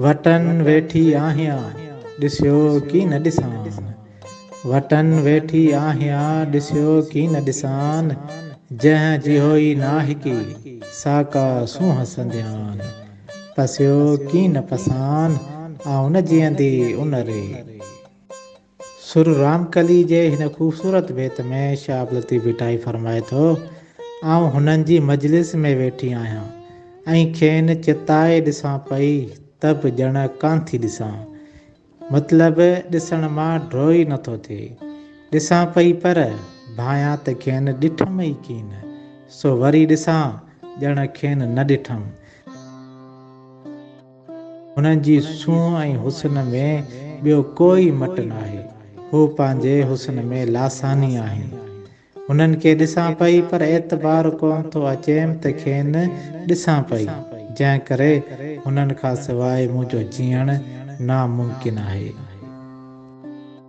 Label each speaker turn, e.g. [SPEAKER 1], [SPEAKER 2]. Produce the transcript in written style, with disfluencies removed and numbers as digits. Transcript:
[SPEAKER 1] وٽن ويٺي آهيان، ڏسيو ڪين ڏسان. وٽن ويٺي آهيان، ڏسيو ڪين ڏسان. جنهن جيهوئي ناهڪي، سا ڪا سونهن سنديان. پسيو ڪين پسان، آئون نه جيئندي ان ري. سر رامڪلي جي هن خوبصورت بيت ۾ شاهه عبداللطيف ڀٽائي فرمائي ٿو، آئون هنن جي مجلس ۾ ويٺي آهيان ۽ کين چتائي ڏسان پئي ته به ڄڻ ڪانه ٿي ڏسان. مطلب ڏسڻ مان ڍو ئي نٿو ٿئي. ڏسان پئي پر ڀانيان ته کين ڏٺم ئي ڪين، سو وري ڏسان ڄڻ کين نه ڏٺم. هنن جي سونهن ۽ حسن ۾ ٻيو ڪو ئي مٽ ناهي. هو پنهنجي حسن ۾ لاثاني آهن. هنن کي ڏسان پئي پر اعتبار ڪونه ٿو اچيم ته کين ڏسان پئي، جنهن ڪري هنن کان سواء منهنجو جيئڻ ناممڪن آهي.